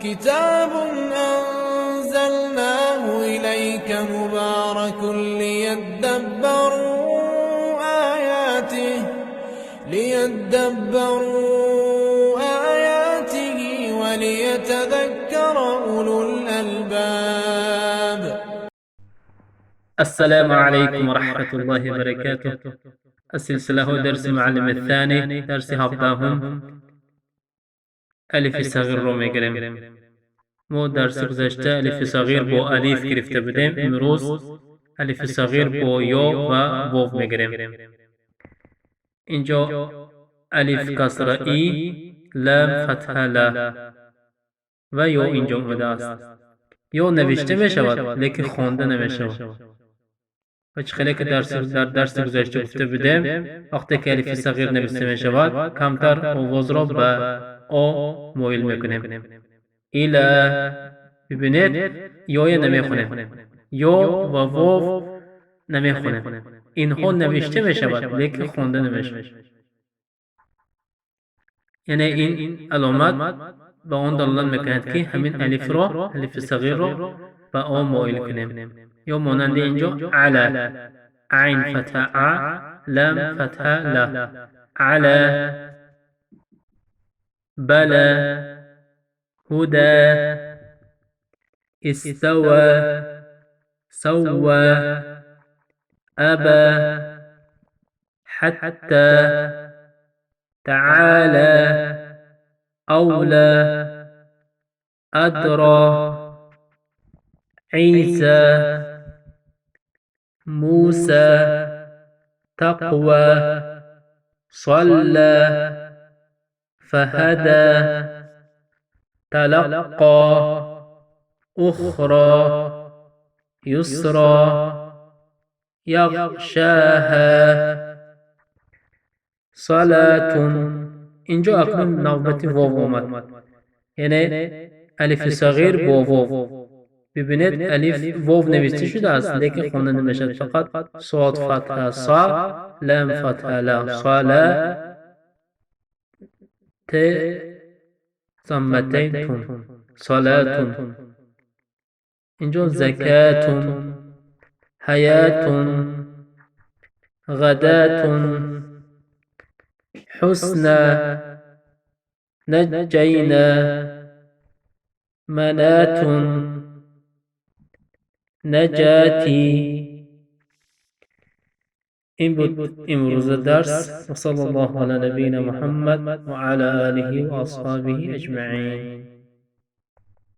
كتاب أنزلناه إليك مبارك ليدبروا آياته وليتذكر أولو الألباب. السلام عليكم ورحمة الله وبركاته. السلسلة درس معلم الثاني، درس هفدهم، الف صغیر رو میگیریم. ما درس گذشته الف صغیر با الف گرفته بودیم. امروز الف صغیر با یا و واو میگیریم. اینجا الف کسره ای، لام فتحه لا و یا اینجا اومده است. یا نوشته می شود لیکن خوانده نمی شود. و چه که در درس گذشته گفته بودیم، وقتی که الف صغیر نوشته می شود، کمتر آواز را به آ مایل میکنیم. الی، ببینید، یای نمیخونیم، یا و واو نمیخونیم. اینها نوشته می شود لیکن خوانده نمی شود. یعنی این علامت به آن دلالت میکند که همین الف را، الف صغیر را به آ مایل کنیم. یا مانند اینجا علی، عین فتحه ع، لام فتحه لا، علی، بلى، هدى، استوى، سوى، أبى، حتى، تعالى، أولى، أدرى، عيسى، موسى، تقوى، صلى، فهدى، تلقى، أخرى، يسرى، یغشاها، صلاة. اینجا اکنون نوبت واو آمد، یعنی الف صغیر با واو. ببینید، الف واو نوشته شده است لیکن خوانده نمیشد. فقط صاد فتحه صا، لام فتحه لا، صلا، ت ضمتین تون، صلاة. اینجا زکاة، حیاة، غداة، حسنى، نجينا، مناة، نجاتی. این بود امروز درس. و صلی الله علی نبینا محمد و علی آله و اصحابه اجمعین.